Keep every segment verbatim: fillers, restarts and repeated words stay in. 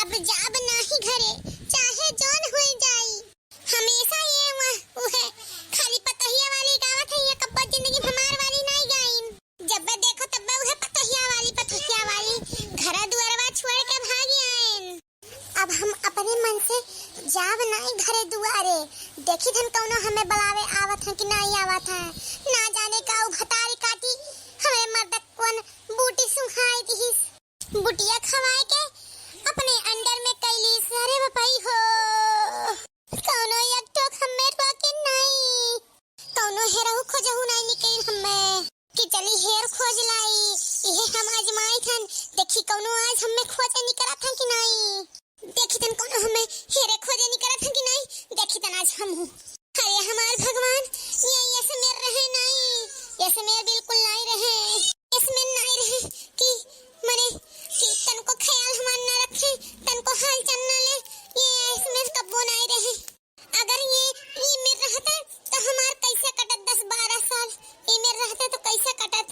अब जाब नाही घरे, चाहे जौन होई जाई। हमेशा ये वह, उहे, खाली पतोहिया वाली गावत है, ये कब्बो जिंदगी में हमार वाली नाही गाइन। जब देखो तब उहे पतोहिया वाली, पतोहिया वाली, घर दुआरवा छोड़ के भागी आइन। अब हम अपने मन से जाब नाही घरे दुआरे। देखी थन कौनो हमें बुलावे आवत है कि नाही आवत है। ना जाने का उ भतारी काटी हमें मर्द कौन बूटी सुहाई दिहिस। बुटिया खवाए के अपने अंडर में कैली। अरे बपई हो, कौनो एक ठोक हमें रोके नाही, कौनो हेरहु खोजहु नाही निकल हमें। कि चली हेर खोज लाई, इहे हम आजमाई थन, देखी कौनो आज हमें खोजे निकलत है कि नाही। देखी तन कौनो हमें हेरे खोजे निकलत है कि नाही, देखी तन आज हम हूँ। अरे हमार भगवान, ये, ये से मेर रहे नाही, ये से मेर बिल्कुल नाही रहे, ये से मेर नाही रहे कि मने कि तनको ख्याल हमार ना रखे, तनको हाल चाल ना ले, ये ऐसे मेर कब्बो नाही रहे। अगर ये, ई मेर रहते तो हमार कैसे कटत दस बारह साल, ई मेर रहते तो कैसे कटत।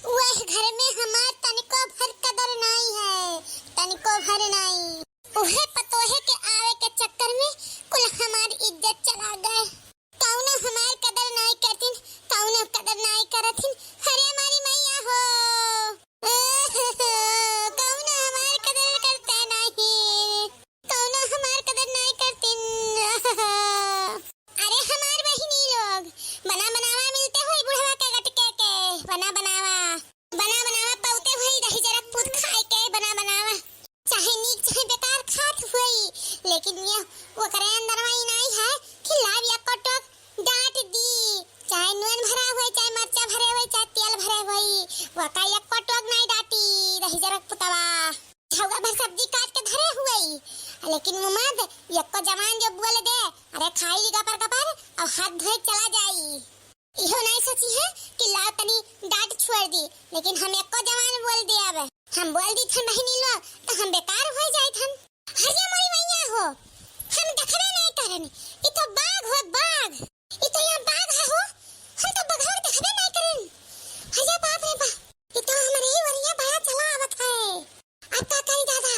वह घर में हमार तनिको भर कदर नाही है, तनिको भर नाही। उहे पतोहे के आवे के चक्कर में कुल हमार इज्जत चला गए। कौनो हमार कदर नाही करतिन, कौनो कदर नाही करतिन। अरे हमारी मैया हो, कौनो हमार कदर करता नाही। कौनो हमार कदर नाही करतिन। अरे हमार बहिनी लोग, बना बनावा मिलते होई बुढ़वा के गटके के, बना बनावा, बना बनावा पौते होई दही जरा पूत खाए के, बना बनावा। चाहे नीक चाहे बेकार खात होई, लेकिन ये ओकरे अंदर में ही नाही है कि लाव एको टोक डांट दी, चाहे नून भरा होई, चाहे मरचा भरे होई, चाहे तेल भरे होई, वका एको टोक नाही डांटी दही जरा पुतवा। झौआ भर सब्जी काट के धरे हुए, लेकिन वो मर्द यक्को जवान जो बोल दे, "अरे खाई ली गपर गपर, अब हाथ धोए चला जाई।" इहो नहीं सोची है कि लाओ तनी डांट छोड़ दी, लेकिन हम यक्को जवान बोल दे। अब हम बोल दी थन बहिनी लोग, तो हम बेकार हो जाए थन। हरिया मोरी मैया हो, हम देखबे नहीं करन, ई तो बाघ हो बाघ। ई तो यहाँ बाघ है हो, हम तो बघवा के देखबे नहीं करेन। अरे बाप रे बाप, ई तो हमरे ही वरिया बड़ा चला आवत है। अब का करी दादा,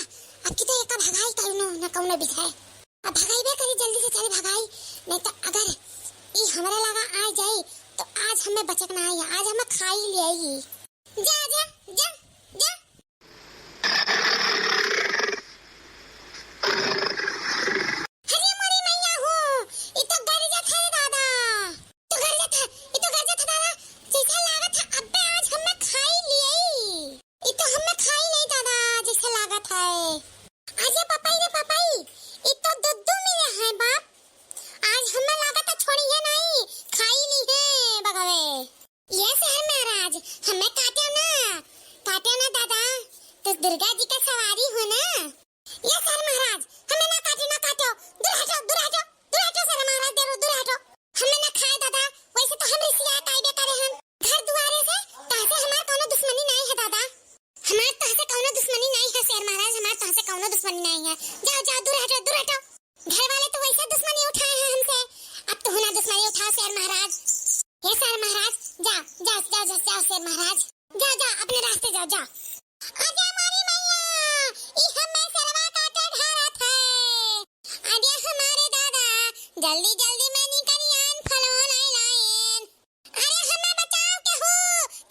अब की तो एका भगाई कौनो न कौनो विधे। अब भगाईबे करी, जल्दी से चली भगाई, नहीं तो अगर ई हमरे लगा आ जाई तो आज हमें बचक ना आई, आज हमें खाई ले आई। जा, जा, जा, जा। अरे मोरी मैया हो, ई तो गरजत है दादा। ई तो गरजत है, ई तो गरजत है दादा। जैसे लागत है अब्बे आज हमें खाई लियई। ई तो हमें खाई नहीं दादा, जैसे लागत है। अरे पपाई रे पपाई, ई तो दुद्दू मिले हैं बाप। आज हमें लागत है छोड़ी है नहीं, खाई ली है बगवे। ये शहर महाराज, हमें काट्यो ना, काट्यो ना दादा, तो दुर्गा जी का सवारी हो ना। ये शहर महाराज, हमें ना काट्यो, ना काट्यो, दूर हटो, दूर हटो, दूर हटो शहर महाराज, देरो दूर हटो, हमें ना खाए दादा, वैसे तो हम रिसिया कायदे करे हन। घर दुआरे से, तहसे हमार कौनो दुश्मनी नहीं है दादा, हमार तहसे कौनो दुश्मनी नहीं है शहर महाराज, हमार तहसे कौनो दुश्मनी नहीं है। जाओ, जाओ, दूर हटो, दूर हटो। घर वाले तो वैसे दुश्मनी उठाए हैं हमसे, अब तो ना दुश्मनी उठाओ शेर महाराज। हे शेर महाराज, जा, जा, जा, जा, जा शेर महाराज, जा, जा, अपने रास्ते जा, जा। अरे मोरी मैया, ई हमें शेरवा काटे ढारत है। अरे हमारे दादा, जल्दी, जल्दी में निकरियान फलवा लाई लाइन। अरे हमें बचाओ, केहू,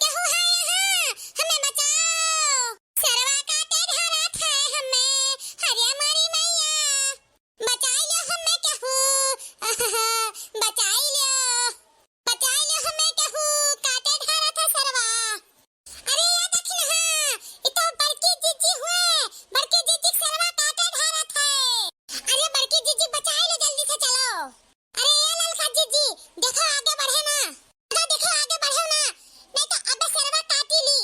केहू है यहाँ, हमें बचाओ। शेरवा काटे ढारत है हमें, अरे मोरी मैया। बचाई लो हमें केहू, बचाई लो, बचाई लो हमें केहू, काटे ढारत है शेरवा। अरे ये देखी ना, ई तो बड़की जीजी हुए, बड़की जीजी शेरवा काटे ढारत है। अरे बड़की जीजी बचाई लो, जल्दी से चलो। अरे ये ललका जीजी, देखो आगे बढ़े ना। अरे देखो आगे बढ़ो ना, नहीं तो अब शेरवा काटी ली।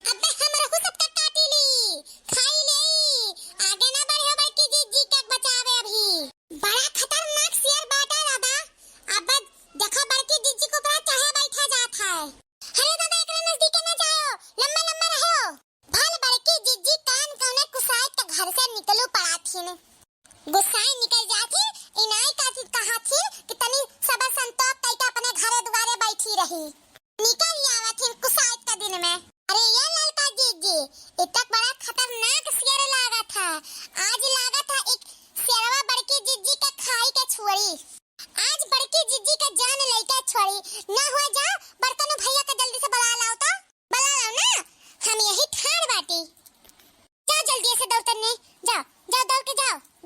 अबे हमरहू सबका काटी ली, खाई लेई। आगे ना बढ़ो बड़की जीजी के बचावे अभी। बड़ा खतरनाक शेर बाटा दादा। अब देखो बड़की जीजी के ऊपर चढ़े बैठा जात है। अरे दादा एकरे नजदीके ना जाओ, लम्बा लम्बा रहो। भल बड़की जीजी कान कौने कुसाइत के घर से निकलू पड़ाथिन। गुस्साए निकल जाथिन, इनाई काथी कहाथिन कि तनी सबर संतोख कइके अपने घरे दुआरे बैठी रही। निकल आवथिन कुसाइत का दिन में। अरे ये ललका जीजी, इतक बड़ा खतरनाक शेर लागत है। आज लागत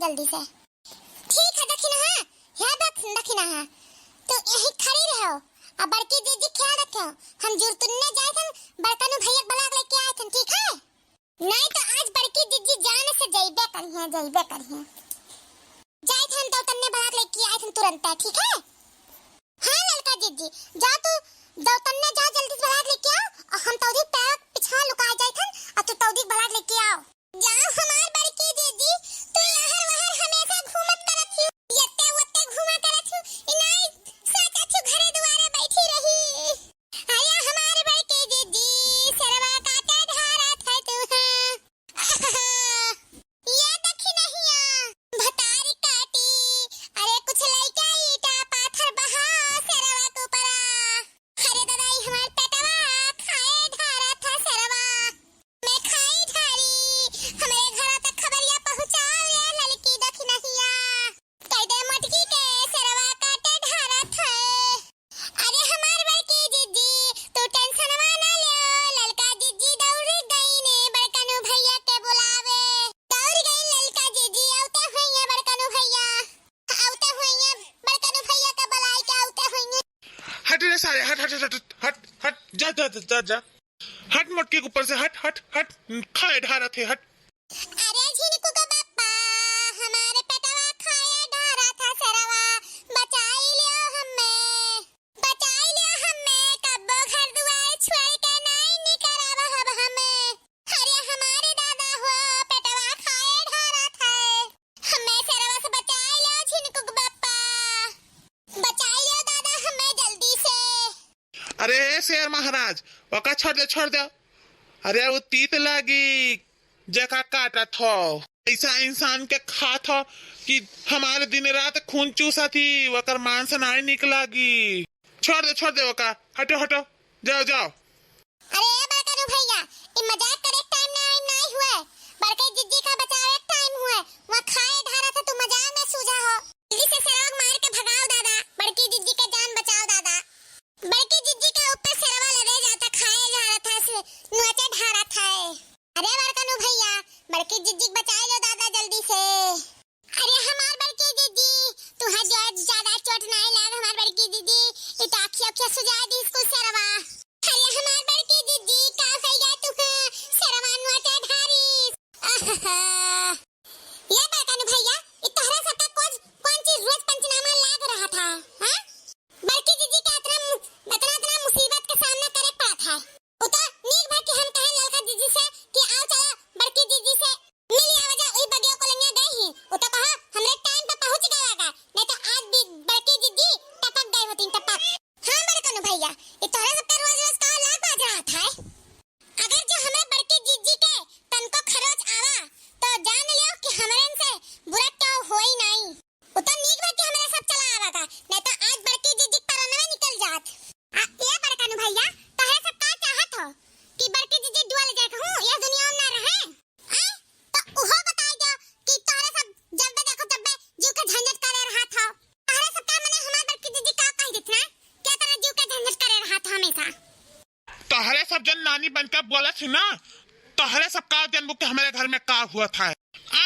जल्दी से। ठीक है दखिनहा, हे दख-, दखिनहा, तू यही खड़ी रहो, अब बड़की जिज्जी ख्याल रखियो, हम जुरतुन्ने जाए थे, बड़कनू भैया बलाक लेके आए थे, ठीक है? नहीं तो आज बड़की जिज्जी जान से जइबे करिहे, जइबे करिहे। जाए थे हम दौतन्ने बलाक लेके आए थे तुरंत, ठीक है? हाँ ललका जिज्जी, जा तू दौतन्ने जा, जल्दी से बलाक लेके आओ, और हम तौदी पैर पीछा लुकाए जाए थे, और तू तौदी बलाक लेके आओ। जाओ हमार बड़की जिज्जी, तू यहाँ वहाँ हमेशा घूमत करत ही, यत्ते वत्ते घूमा करत ही, इनाई साचा तू घरे दुआरे बैठी रही। अरे हमार बड़की जिज्जी, सरवा काटे ढारत है तू, हाँ। ये देखी नहिया, भतारी काटी, अरे कुछ लइका ईटा पाथर बहा सरवा के ऊपरा। अरे दादा, ई हमार पेटवा खाए ढारा था सरवा। मैं खाई ढारी, हमरे घरा तक खबरिया पहुँचाओ ये ललकी दखिनहिया। कह दे मोटकी के सरवा काटे ढारा था। अरे हमार बड़की जिज्जी, तू टेंशनवा ना ले, ललका जिज्जी दौड़ गई ने बड़कनू भैया के बुलावे। दौड़ गई ललका जिज्जी, औते हुइये बड़कनू भैया, औते हुइये बड़कनू भैया के बुलाई के औते हुइये। हट रे सारे, हट, हट, हट, हट, हट, जा, जा, जा, जा, जा। हट मोटकी के ऊपर से, हट, हट, हट, खाए ढारत है, हट। अरे झिनकू का बापा, हमारे पेटवा खाए ढारा था सरवा, बचाई लियो हमें, बचाई लियो हमें, कब्बो घर दुआर छोड़ के नहीं निकरब अब हमें। अरे हमारे दादा हो, पेटवा खाए ढारा था, हमें सरवा से बचाई लियो झिनकू का बापा, बचाई लियो दादा हमें जल्दी से। अरे ए शेर महाराज, ओका छोड़ दे, छोड़ दे। अरे उ तीत लागी, जेका काटत हो। ऐसा इंसान के खात हो कि हमारे दिन रात खून चूसत ही, ओकर मांस नाई निक लागी। छोड़ दे, छोड़ दे ओका, हटो, हटो, जाओ, जाओ। अरे ए बड़कनू भैया, ई मजाक करे टाइम ना, नाई हुए, बड़के जिज्जी का बचावे टाइम हुए। वहाँ खाए ढारा था, तू मजाक में सूझा हो। जल्दी से सरवा मार के भगाओ दादा, बड़की जिज्जी का जान बचाओ दादा। बड़की जिज्जी के ऊपर सरवा लदे जाता, खाए जा रहा था, से नोचे ढारा था। अरे बड़कनू भैया, बड़की जिज्जी के बचाए लो दादा जल्दी से। अरे हमार बड़की जिज्जी, तुहा जो ज्यादा चोट नाई लाग हमार बड़की जिज्जी, ई तो आँखिया उखिया सुजाए दी स्कूल सरवा। अरे हमार बड़की जिज्जी, का भैया तुहा सरवा नोचे ढारी। आहा। ये बड़कनू भैया, ई तोहरा सबका कौन, कौन चीज रोज पंचनामा लाग रहा था, हाँ? बड़की जिज्जी के अतना मु-, अतना, अतना मुसीबत के सामना करे पड़त है। उ तो नीक भर के हम कहे ललका जिज्जी से कि आओ चला बड़की जिज्जी से मिल आवा जा, उई बगिया कोलंगिया गई ही। उ तो कहा हमरे टाइम पे पहुँच गया का, नहीं तो आज भी बड़की जिज्जी टपक गई होती, टपक। हाँ बड़कनू भैया, ई तोहरा सबका रोज रोज का लाग बाज रहा था। अगर जो हमरे बड़की जिज्जी के तनको खरोच आवा, तो जान लियो कि हमरन से बुरा केहू होई नाई। उ तो नीक बा कि हमरे सब चला आवा था, नहीं तो आज बड़की जिज्जी के परनवे निकल जात। आ, ए बड़कनू भैया, तोहरे सब का चाहत हो कि बड़की जिज्जी डुअल जाए कहूँ, यह दुनिया में ना रहे? आय, तो उहो बताई दो कि तोहरे सब जब देखो तब जीव के झंझट करे रहा था। तोहरे सब का मने हमार बड़की जिज्जी का कह देत ना, क्या तरह जीव के झंझट करे रहा था हमेशा? तोहरे सब जन नानी बन के बोलत ही ना, तोहरे सब का जनबू कि हमरे घर में का हुआ था? आ?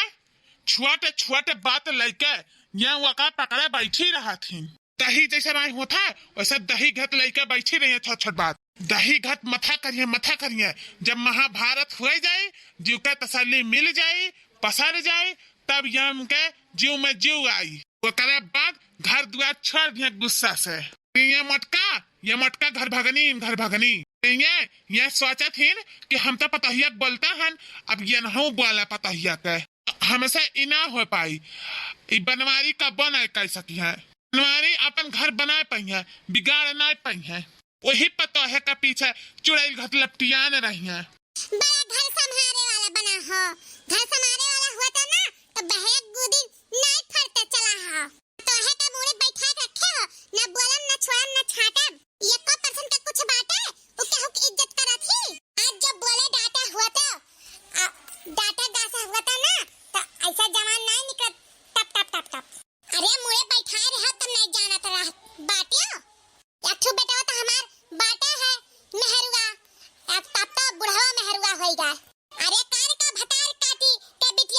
छोटे छोटे बात लइके ये वका पकड़े बैठी रहत ही। तही जैसे नाई होत है, वैसे दही घत लइके बैठी रही है छोट छोट बात। दही घत मथा करिए, मथा करिए। जब महाभारत हुए जाई, जीव के तसल्ली मिल जाई, पसर जाई, तब ये उनके जीव में जीव आई। ओकरे बाद घर दुआर छोड़ दिए गुस्सा से। ये मोटका, ये मोटका घर भगनी, घर भगनी। ये, ये सोचत हिन कि हम तो पतोहिया के बोलते हन, अब ये नहु बोले पतोहिया के। हमसे ई ना हो पाई। ई बनवारी कब्बो ना कर सकी है। बनवारी अपन घर बनाए पाई है, बिगाड़ ना पाई है। वही पतोहे के पीछे चुड़ैल घत लपटियान रही है। बड़ा घर संभारे वाला बना हो। घर संभारे वाला होता ना, तो बहरे गुदी नाई फरते चला हो। तोहे के मूड़ी बैठा के रखे हो, ना बोलम, ना छोड़म, ना छाटम। एको परसेंट के कुछ बाटे, उ केहू के इज्जत करत ही। आज जब बोले डांटे हुआ तो, आ, डांटे गासे हुआ तो ना, तो ऐसा जवान नाई निकलत, टप, टप, टप, टप। अरे मूड़े बैठाए रहो तब नाई जानत रह बाटियो। एक ठो बेटवा तो हमार बाटे है मेहरुआ, अब तब तो बुढ़वा मेहरुआ होइगा। अरे कार का भतार काटी के बिटिया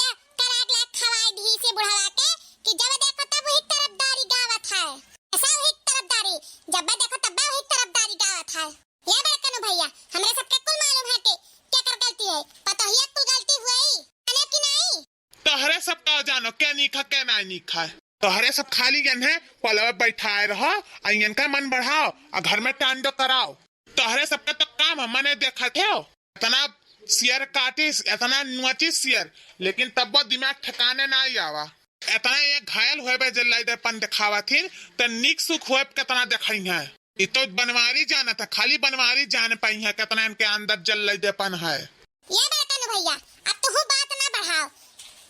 जानो के नीक है, के नाहीं नीक है। तोहरे सब खाली एन्हे पलवा बैठाए रहो, आ इनका मन बढ़ाओ, आ घर में टांडो कराओ। तोहरे सबके तो काम है, मने देखत हो, इतना सियर काटिस, इतना नोचिस सियर, लेकिन तब्बो दिमाग ठिकाने नाहीं आवा। इतना ये घायल होए बे जल्लाइदेपन देखावत हिन, त नीक सुख होए कितना देखई है। ई तो बनवारी जानत है, खाली बनवारी जान पाई है कितना इनके अंदर जल्लाइदेपन है। ये बड़कन भैया, अब तुहू बात ना बढ़ाओ।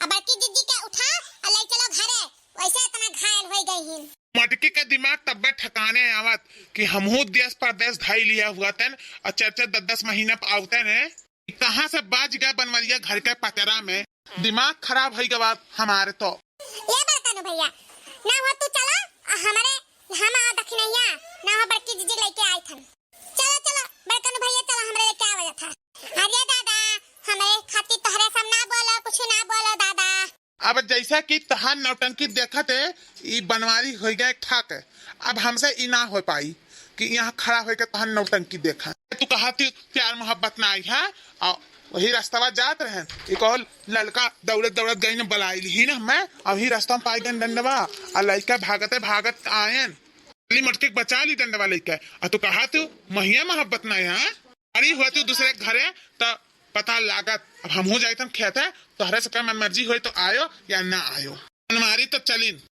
अब बड़की जिज्जी के उठाओ और ले चलो घरे, वैसे इतना घायल हो गई हिन। मटकी के दिमाग तब्बे ठिकाने आवत कि हमहू देश परदेश धाई लिया हुआ तन और चार चार दस दस महीना पे आवते ने। कहाँ से बाज गए बनवरिया घर के पतरा में, दिमाग खराब हो गवा हमारे तो। ये बड़कन भैया, ना हो तू चलो, आ हमरे, हम आ दखिनैया, ना हो बड़की जिज्जी लेके आई थन। चलो, चलो, बड़कन भैया, चलो, हमरे लेके आवा जात है। अरे दादा, हमरे खातिर तोहरे सब ना बोलो, कुछ ना बोलो दादा। अब जैसा कि तहार नौटंकी देखत है, ई बनवारी हो गए ठाक। अब हमसे ई ना हो पाई कि यहाँ खड़ा होके तहार नौटंकी देखा। तू कहा थी प्यार मोहब्बत ना आई है, और वही रास्तवा जात रहे, एक और लड़का दौड़त दौड़त गई न, बुलाई ली न हमें, और वही रास्ता में पाई गए डंडवा, और लड़का भागते भागत आयन। खाली मटके के बचा ली डंडवा लेके। आ तू कहा तू महिया मोहब्बत ना है, हाँ? अरे हुआ तू दूसरे के घरे त पता लागत। अब हमहू जाइत हम खेते, तोहरे सबके मन मर्जी होई तो आयो या ना आयो। मनमारी तो चलिन।